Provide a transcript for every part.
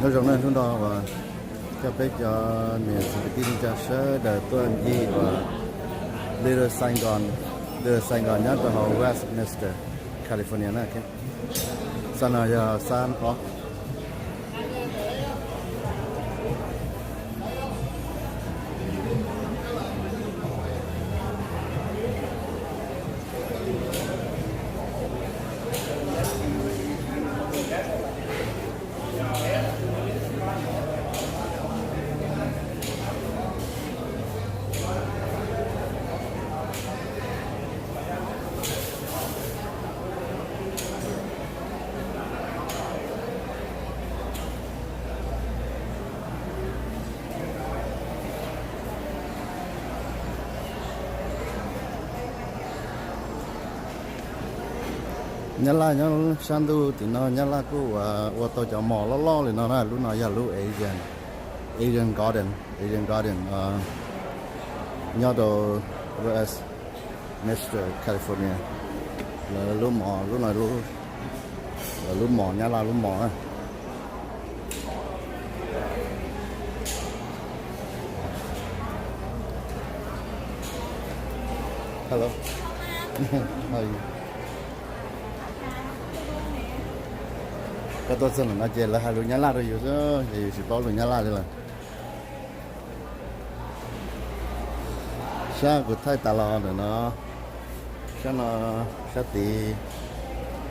Nyob zoo na, hnub no uas coj peb cov niam txiv kwv tij neej tsa sawv daws tuaj ncig uas Little Saigon, Little Saigon nyob rau hauv Westminster, California na. Xab no yog xab ob. Nyab Laj nyob sab ntuj tim no, Nyab Laj kuj ua, ua tau cov mos loj loj li no na. Lub no yog lub Asian, Asian Garden, Asian Garden, nyob rau Westminster, California. Lawv lub mos, lub no, lawv lub mos, Nyab Laj lub mos na. Hello. Koj tuaj txog ntawm no ces lawv hais lus Nyab Laj rau yus xwb, ces yus tsis paub lus Nyab Laj li lawm. Sab kuv thaij tas los ntawm no, sab no, sab tid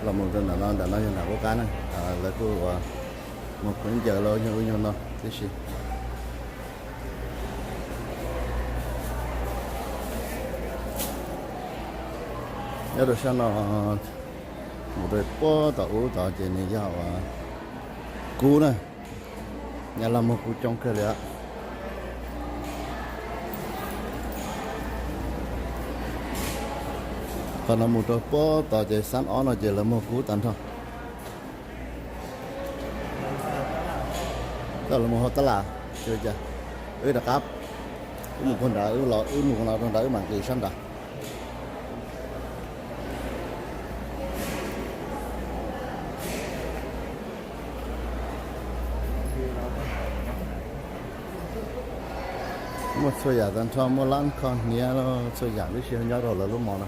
los mus rau ntawm no, ntawm no yog nram qub qab na. Lawv kuj ua mus khaub ncaws los nyuag ub nyuag no tib si. Nyob rau sab no mus rau puag tom ub tod ces nws yog uas kub na. Nyab Laj muag kub coob kawg li. Qhov no mus rau puag tod ces xab ob no ces lawv muag kub tag nrho. Koj los mus hauv tab lam, wb rov qab, wb mus puag nrad, wb los, wb mus los rau nrad, wb mam nqis sab nrad. Muaj txhua yam tag nrho, muaj lab kho hniav, txhua yam tib si nyob rau lawv lub mos no.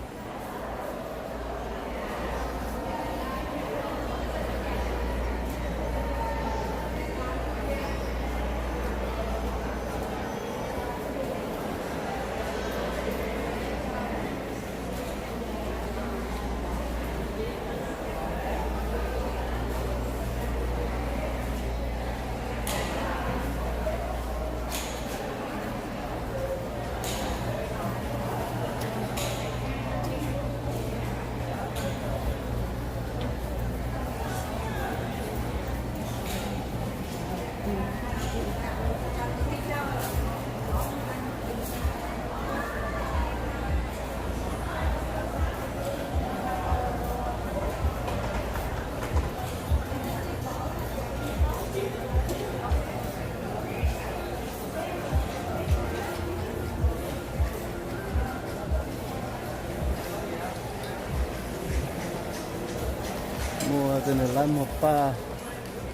Muaj tej nws lab muag paj,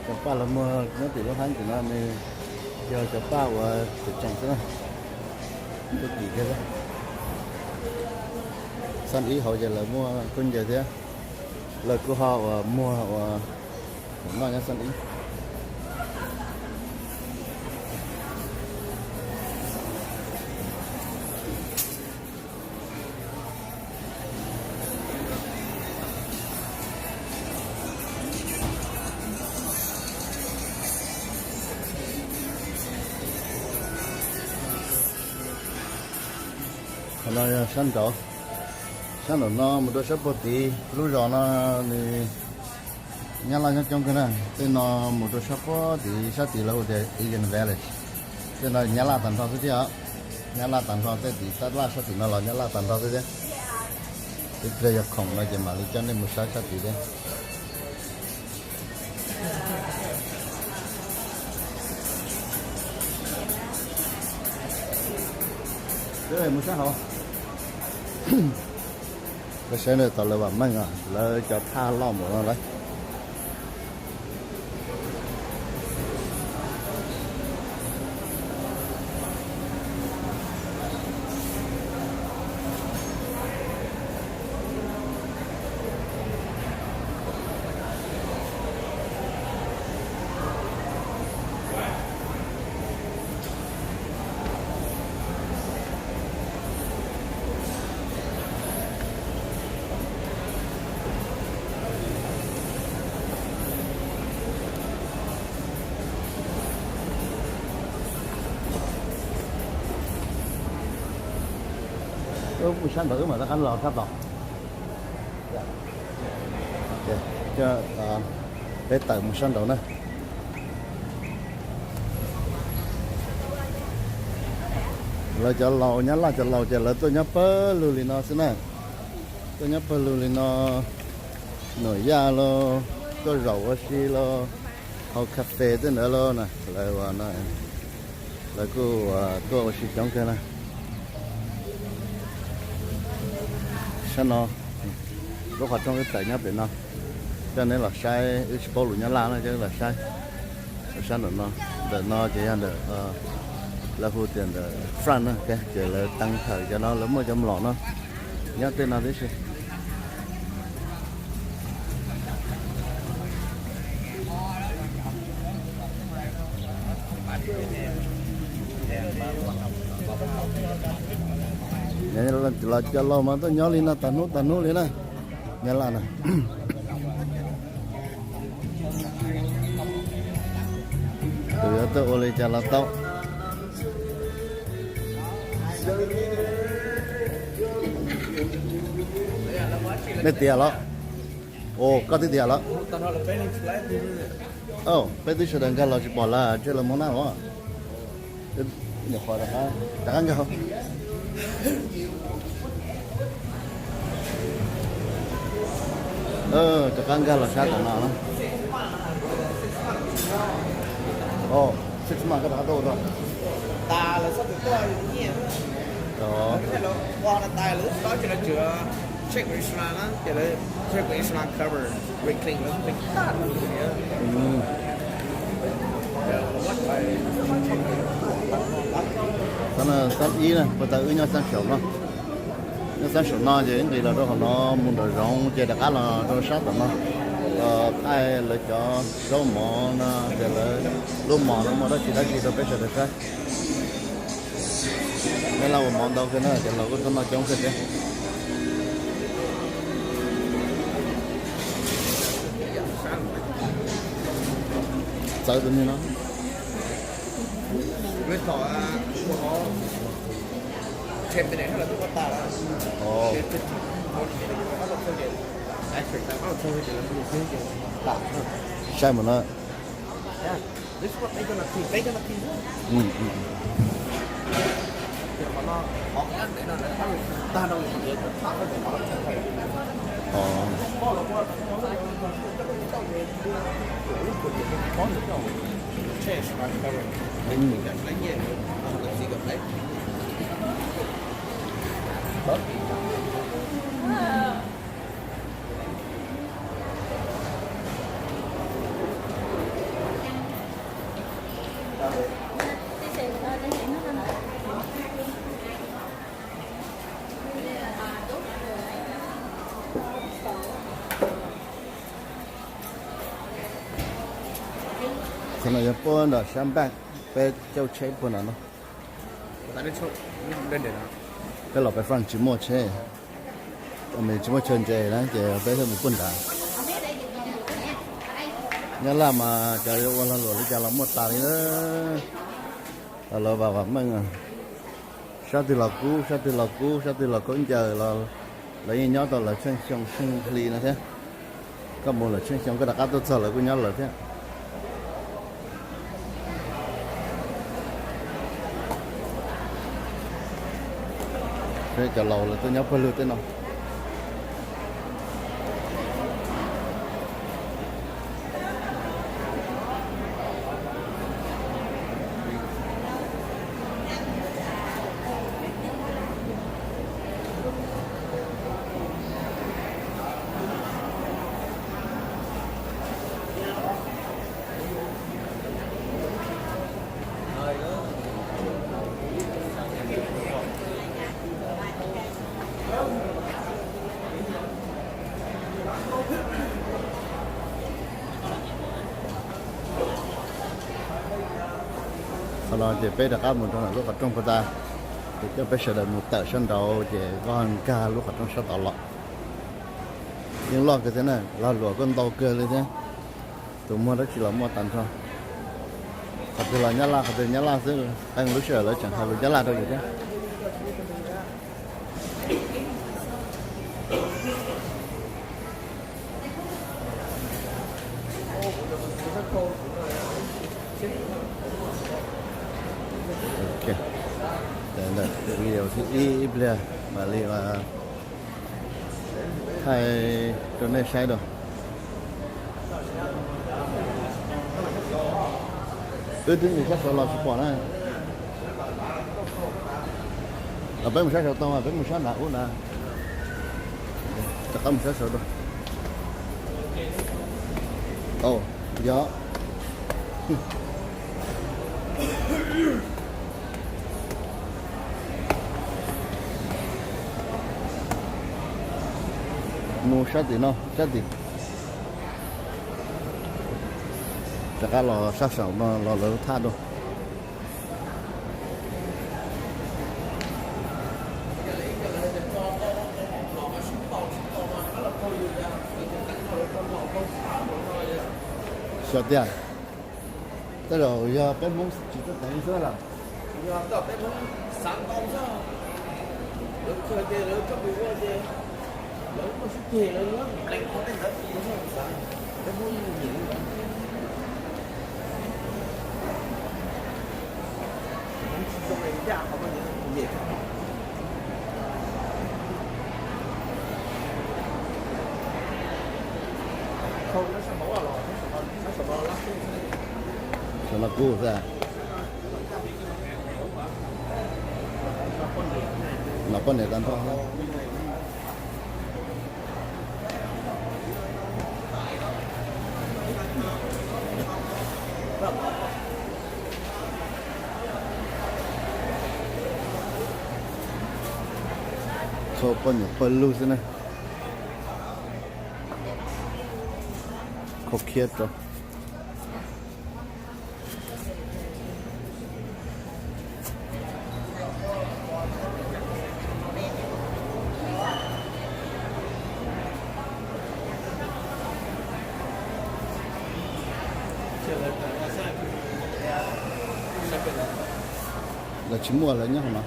cov paj los muag nyob tim lub hab tim no nws yog cov paj uas tseem tseem xwb na, tub kim thiab. Xab ib hauv ces lawv muaj khaub ncaws thiab, lawv kuj ho uas muag uas noj nyob xab ib. Qhov no yog sab nraud, sab nraum no mus rau sab puag tid lub zos no nws Nyab Laj nyob coob kawg na. Tej no mus rau sab puag tid, sab tid lawv hu tias Asian Village. Tej no Nyab Laj tag nrho xwb thiab os. Nyab Laj tag nrho, tej tim tab laj sab tim no los Nyab Laj tag nrho xwb thiab. Ib pliag yog khoom no ces mam li coj nej mus saib sab tid thiab. Mus saib hauv. Koj saib na, tau lawv vam meej os, lawv cov thaj loj npaum no lawm. Mus sab nraud wb mam rov qab los sab tod. Peb tawm mus sab nraud na. Lawv cov laus, Nyab Laj cov laus ces lawv tuaj nyob pawg lug li no xwb na. Tuaj nyob pawg lug li no, Nuam Yaj los tuaj zaum ua si los, haus cafe tej ntawd los na, lawv ua no, lawv kuj tuaj ua si coob kawg na. Sab no, lub qhov rooj wb tawm nyob pem no, coj neb los saib, wb tsis paub lus Nyab Laj na, coj wb los saib. Sab ntawm no, ntawm no ces yog ntawm, lawv hu tias ntawm front na, ces lawv teev thawm cov no, lawv muaj cov mlom no nyob tej no tib si. Los cov laus mas tuaj nyob li no tag hnub tag hnub li na, Nyab Laj na. Tus yuav tuaj ua li cas los tau. Nej tiav los? Ua, koj twb tiav los? Peb twb sawv daws nkag los tsis pom lawv, ntshe lawv mus naj los. Nyuam qhuav rov qab nkag. Rov qab nkag los sab tom no na. Six months koj rov qab tuaj ua tau. Xab ib na, puas tas wb nyob xab saum no. Nyob xab saum no ces wb nqis los rau qhov no mus nram zoov ces rov qab los rau sab tom no. Los thaij lawv cov zaub mov no, ces lawv lub mov no muaj dab tsi dab tsi rau peb sawv daws saib. Nyab Laj ua mov ntau kawg na, cov laus kuj tuaj noj coob kawg thiab. Txawv tus niag no. Saib mus na. Qhov no yog puag nram sab npaj, peb caij tsheb puag nram no. Peb los pem France tsis muaj tsheb, tsis muaj chaw ntses na ces peb thiaj mus puag nrad. Nyab Laj mas cov yuav ua lag luam li cas los muaj tas li na. Los lawv vam vam meej, sab twg los kub, sab twg los kub, sab twg los khaub ncaws los lawv yeej nyob tau lawv tsheej xyoo tsheej hli no thiab. Koj mus lawm tsheej xyoo koj rov qab tuaj txog lawv kuj nyob lawm thiab. Cov laus lawv tuaj nyob pawg lug tej no. Qhov no ces peb rov qab mus rau lub qhov rooj puag ta, ces coj peb sawv daws mus tawm sab nraud ces nkag lub qhov rooj sab tod los. Yeej loj kawg thiab na, lag luam kuj ntau kawg li thiab. Tus muag dab tsi los muaj tag nrho. Qhov twg los Nyab Laj, qhov twg Nyab Laj xwb, qee lub sij hawm lawv tseem hais lus Nyab Laj rau yus thiab. Ok, ntawm video thib ib ib pliag mam li thaij rau nej saib dua. Wb twb mus sab saud los tsis pom na. Peb mus sab saud tau mas, peb mus sab nram ub na. Rov qab mus sab saud dua. Yog mus sab tim no, sab tim. Rov qab los sab saum no los lawv thaj dua. Xyov tiag, tej zaum yog peb Hmoob tsis tuaj teev xwb lawm. Yog peb Hmoob xav tau xwb, lawv kawg ces lawv coj mus ua ces lawv muaj sib ceg lawv nqee qhov tej ntawd tis xwb xav, peb Hmoob nyiam li ntawd. Hmoob tsis zoo li ncaj qhov muaj nyiam. Cov no kub xwb. Los poj niam tag nrho. Khau poj niam pawg lug xwb na. Khau khiab rau. Lawv tsis muaj, lawv nyob hauv no.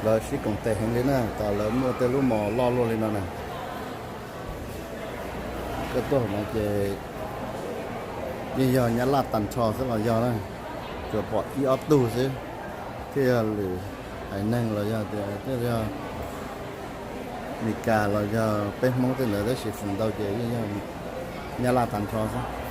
Lawv sib koom tes heev li na, tas lawv muaj tej lub mos loj luaj li no na. Koj tuaj no ces yeej yog Nyab Laj tag nrho xwb los yog na, tsuas pom ib ob tug xwb, thiaj yog lwm haiv neeg los yog tias thiaj yog Meskas los yog peb Hmoob tej ntawd, tab sis feem ntau ces yeej yog Nyab Laj tag nrho xwb.